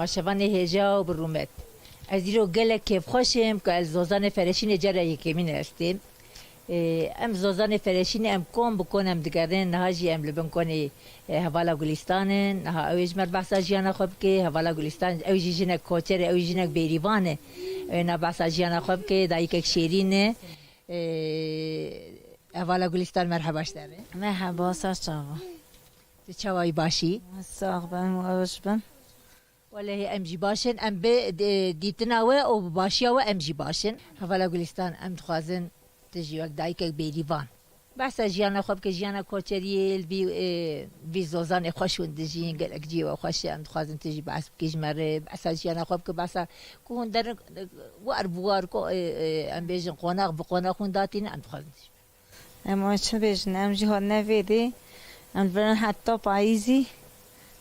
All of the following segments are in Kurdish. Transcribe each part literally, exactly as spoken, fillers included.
Şevanê hêja û bi rûmet. Ez îro gelek kêfxweş im ku ez Zozanê Fereşînê cara yekemîn estêm. Ê, em Zozanê Fereşînê em kon bi kon em digerin. Niha jî em li bin konê, ê, hevala Gulîstan in. Niha ew ê ji me re behsa jiyana xwe bike. Hevala Gulîstan, ew jî jinek koçer e, ew jî jinek bêrîvan e. Ew ê na behsa jiyana xwe bike. Dayikek şêrîn e. Ê, hevala Gulîstan, merheba ji te re. Merheba, ser çava. Tu çawa yî, baş î? Sax bin, weş bin. Welehî em jî baş in, em bi, e, dîtina we û bi başiya we em jî baş in. Hevala Gulîstan, em dixwazin tu jî wek dayikek bêrîvan behsa jiyana xwe bike, jiyana koçeriyê li vî, e, vî Zozanê xweş hûn dijîn, gelek cihê we xweş e, em dixwazin tu jî behs bikî ji me re, behsa jiyana xwe bike, behsa ku hûn derin, e, war bi war, ku, e, e, em bêjin qonax bi qonax hûn datînin, em dixwazin tu jî Em wan çi bêjin, em jî hatine vê dê. Em dibirin heta payîzî.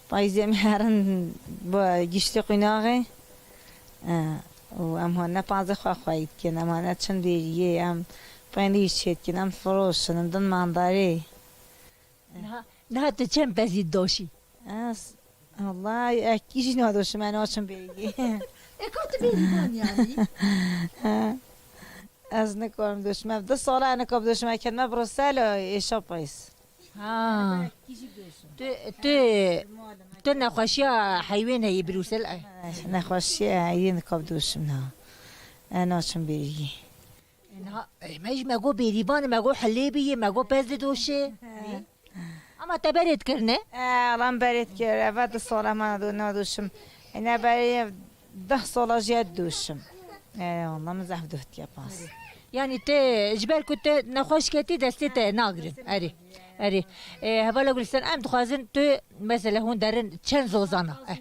Payîzî em herin bi giştî qunaxê. E, û em hatine pazê xwe xweyî dikin. Em hatine çin bêriyê, em peynîr çê dikin, em firoşin, em din mandarê. Niha, niha tu çend pezî doşî? Ez, Allah, ez kî jî nadoşim, ez naçim bêriyê. E, ka tu bêrîvan yanî? Ha. Ez nikarim doşim. Ev du sala ez nikam doşim. Ez kedime Brusel, êşa payîz. Ha. Tu, tu, tu nexweşiya heywên heyî Brusel, e? Nexweşiya heywên nikam doşim, na. Ez naçim bêriyê. Niha, e, me jî me got bêrîvan, me got hilêbî ye, me got pez didoşe. Ama te berê dikirine? E, Allah min berê dikir. Eva du sala mana do-, nadoşim. Ene berê deh sala jî ez didûşim. E, Allah min zehf duh diye pas. Yani te, ji ber ku te nexweş ketî, destê te nagirin. Erê. Erê. E, hevala Gulistan, em dixwazin tu, mesela, hûn derin çend zozana? E.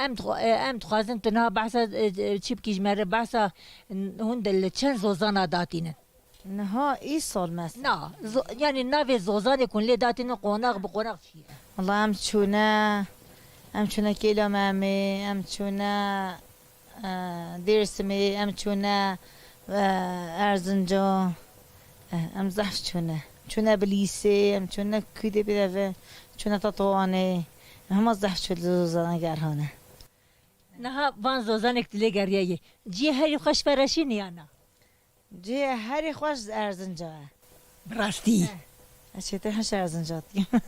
Em dixwa-, e, em dixwazin tu niha behsa, e, e, çi bikî ji me re, behsa n-, hûn de li çend zozana datînin? Niha îsal mesela. Na, zo-, yani navê zozanê ku hûn lê datînin qonax bi qonax çi ye? Wala em çûne, em çûne Kêla Memê, em çûne, e, Dêrsimê, em çûne, e, Erzincan, e, em zehf çûne. Çûne Bilîsê, em çûne Kûdê Bideve, çûne Tetwanê. Em hema zehf çû li zozana gerhane. Niha van zozanê ku tu lê geriyayî, cihê herî xweş Fereşînê ya na? Cihê herî xweş Erzincan e. Bi rastî? Eh, ez çêtir hişa Erzincan dikim.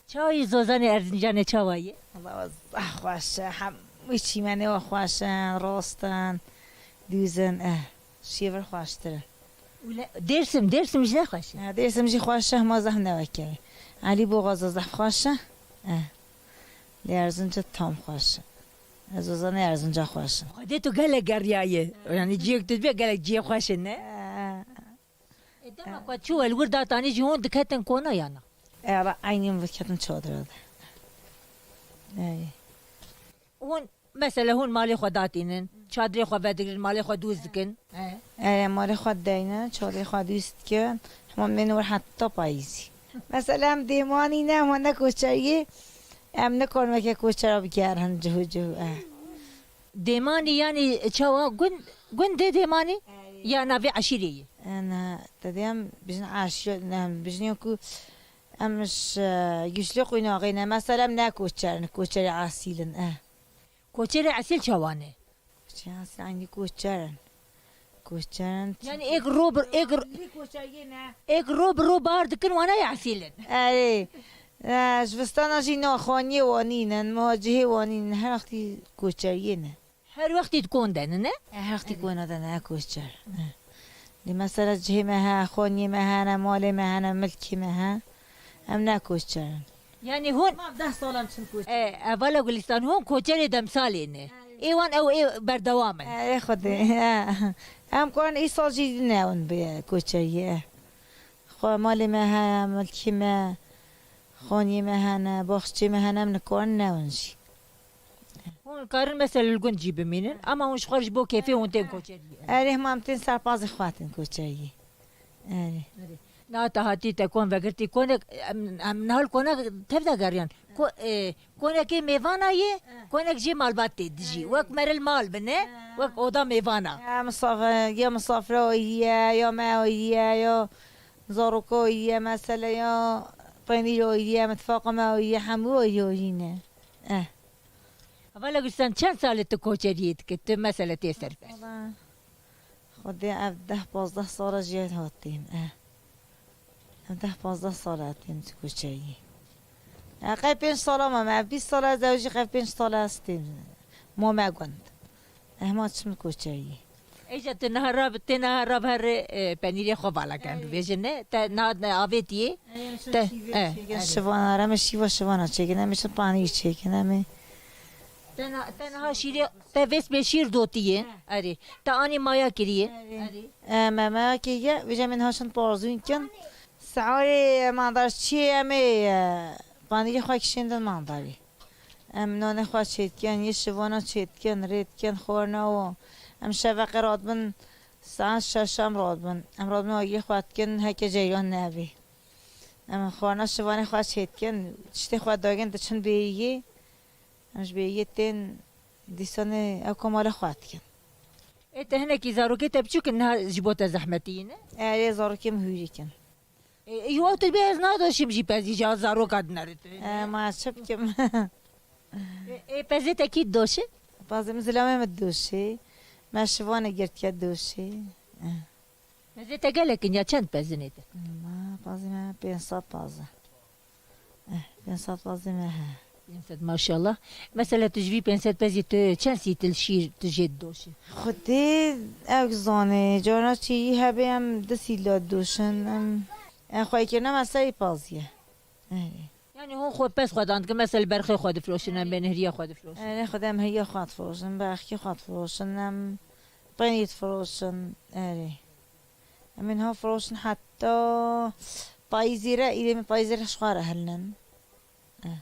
Çawa yî zozanê Erzincanê çawa yî? Wala zehf xweş e. Hemû çîmenê we xweş in, rast in, dûz in. Eh, şêvir xweştir e. Wile Dêrsim, Dêrsim jî ne xweş e? Ha, Dêrsim jî xweş e, hema zehf ne weke. Elî Boxaza zehf xweş e. Eh. Lê Erzincan tam xweş e. Ez zozanê Erzincan xweş in. Xwedê tu gelek geriyaye. Yani cihê ku tu dibe gelek cihê xweş in, ne? Ee. E, dema ku çû we li wir datanî jî hûn diketin kona ya na? E, ala eynî em diketin çadira de. Ey. Hûn, mesela hûn malê xwe datînin, çadirê xwe vedigirin, malê xwe dûz dikin. E. E, malê xwe deynin, çadirê xwe dûz dikin. Hema bên wir heta payîzî. Mesela em dêmanî ne, hûn ne koçeriyê. Em nikarin weke koçera bigerin ciho ciho, eh. Dêmanî yani çawa? Gund, gundê Dêmanî? Erê. Ya navê eşîrê ye? Eh, ne, te dê em bijin eşîr, ne, em bijin ku em ji, eh, güçlü qunaxê ne. Mesela em ne koçer in, koçerê esîl in, eh. Koçerê esîl çawa ne? Koçerê esîl eynî koçer in. Koçer in. Yani êk ro bi, êk ro-, êk ro bi ro bar dikin, wana ya esîl in. Erê. E, ji vistana jî na xaniyê wan nînin, ma cihê wan nînin, her wextî koçeriyê ne. Her wextî di kon de ne, ne? E, her wextî kona de ne, koçer. E. Lê mesela cihê me he, xaniyê me hene, malê me hene, milkê me he. Em ne koçer in. Yani hûn Ma deh salan çin koçer. E, evala Gulistan, hûn koçerê demsalê ne. Ê wan ew ê berdewam in. E, ê Xwedê, e. Em karin îsal jî newin bi koçeriyê. Xwe malê me heye, milkê me, xaniyê me hene, baxçê me hene, em nikarin newin jî. Hûn karin mesela li gund jî bimînin, ama hûn ji xwe ji bo kêfê hûn tên koçeriyê. Erê, hema em tên serpazê xwe tên koçeriyê. Erê. Erê. Niha te hatî te kon vegirtî konek, em, em niha li konek tev de geriyan. Ko-, e, konekê mêvana ye, konek jê malbat tê dijî. Wek meril mal bine, wek oda mêvana. Ya misafir, ya misafira oyiye, ya me oyiye, ya zaroka oyiye, mesele ya peynîr oyiye, mitfaqa me oyiye, hemû oyiye oyîne. Eh. Hevala Gulstan, çend sal e tu koçeriyê dikî? Tu mesela tê serber. Valla, Xwedê ev deh pazdeh sal e jê hatîm. Eh. Ev deh pazdeh sal e hatîm tu koçeriyê. Eh, qey pênc sal e mame, ev bîst sal e ez zewicî, qey pênc sal e ez têm. Mame gund. Eh, ma çim koçeriyê. Êca tu niha rab, tê niha rab herê, e, penîrê xwe vala ken bibêjin, ne? Te niha ne avêtiyê? Te, e, Şivana, em ê şîva şivana çêkin, em ê çi panî çêkin, em ê. Te na-, te niha şîrê, te vêst bê şîr dotiyê. Erê. Te anî maya kiriye. Erê. E, me maya kiriye, vêca min haşin parzûn kin. Saorê mandar çiyê em ê, e, panîrê xwe kişêndin mandarê. Em nonê xwe çêdikin, yê şivana çêdikin, rêdikin, xwarina wan. Em şeveqê radibin, saet şeş em radibin. Em radibin agirê xwe dikin, heke ceyran nevê. Em xwarina şivanê xwe çêdikin, tiştê xwe dagin, diçin bêyiyê. Em ji bêyiyê tên dîsanê ew komala xwe dikin. Ê te hinekî zarokê te biçûk in, niha ji bo te zehmetî ne? Erê, zarokê min hûrîk in. E, e, wextê bê ez nadoşim jî pezî ji zaroka dineritin. E, ma çi bikim? E, e, pezê te kî didoşe? Pezê min zilamê min didoşe. Me şivanê girtiye didoşe. E. Pezê te gelek in ya çend pezinê te? Ma pezê me pênc sed pezî. Eh, pênc sed pezê me he. Pênc sed maşallah. Mesela tu ji vî pênc sed pezî tu çend sîtil şîr tu jê didoşî? Xwedê ew zanê, cara çêyî hebe em du sîla didoşin, em, em xweyîkirina me serî pezî ye. Erê. Yani hûn xwe pez xwe dan dikin, mesela berxê xwe difiroşin, em bê nihriya xwe difiroşin. Erê, xwedê em hiriya xwe difiroşin, berxê xwe difiroşin, em peynî difiroşin, erê. Em ê niha firoşin heta payîzê re, îrê min payîzê re ji xwe re hilnin. Eh.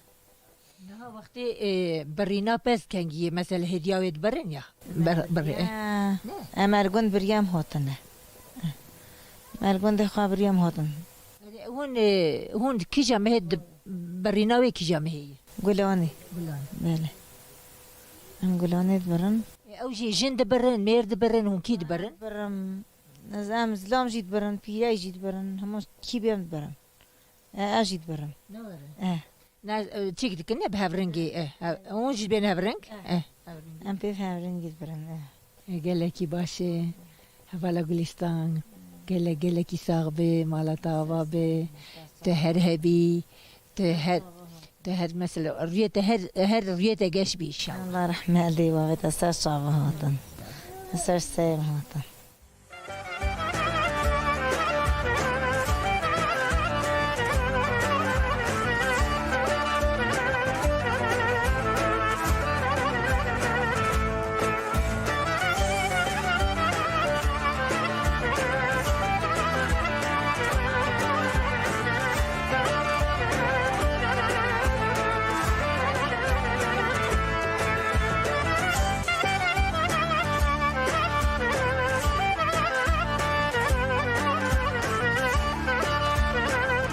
Niha wextê, e, birîna pez kengî ye, mesela hêdiya wê dibirin ya? Ber-, birî-, eh. Ya. Ne? Em ergund birî em hatine. Eh. Em ergundê xwe birî em hatin. Hûn, e, hûn kîja mehê di-, birîna wê kîja mehê ye? Gulanê. Gulanê. Belê. Em gulanê dibirin. E, ew jî jin dibirin, mêr dibirin, hûn kî dibirin? Dibirim. Ez, em zilam jî dibirin, pîrey jî dibirin, hemû kî bêm dibirin. E, ez jî dibirim. Ne were? E. Ne, e, çêk dikin ne bi hevringê, e, he-, hûn jî bên hevring? E. E. Em pê hevringî dibirin, e. E, gelekî baş e. Hevala Gulîstan, gelek, gelekî sax be, mala te ava be. Tu her hebî, tu her, tu her mesela rûyê te her, her rûyê te geş bî înşallah. Allah rehmet lê bavê te ser çava hatin. Ser seyv hatin.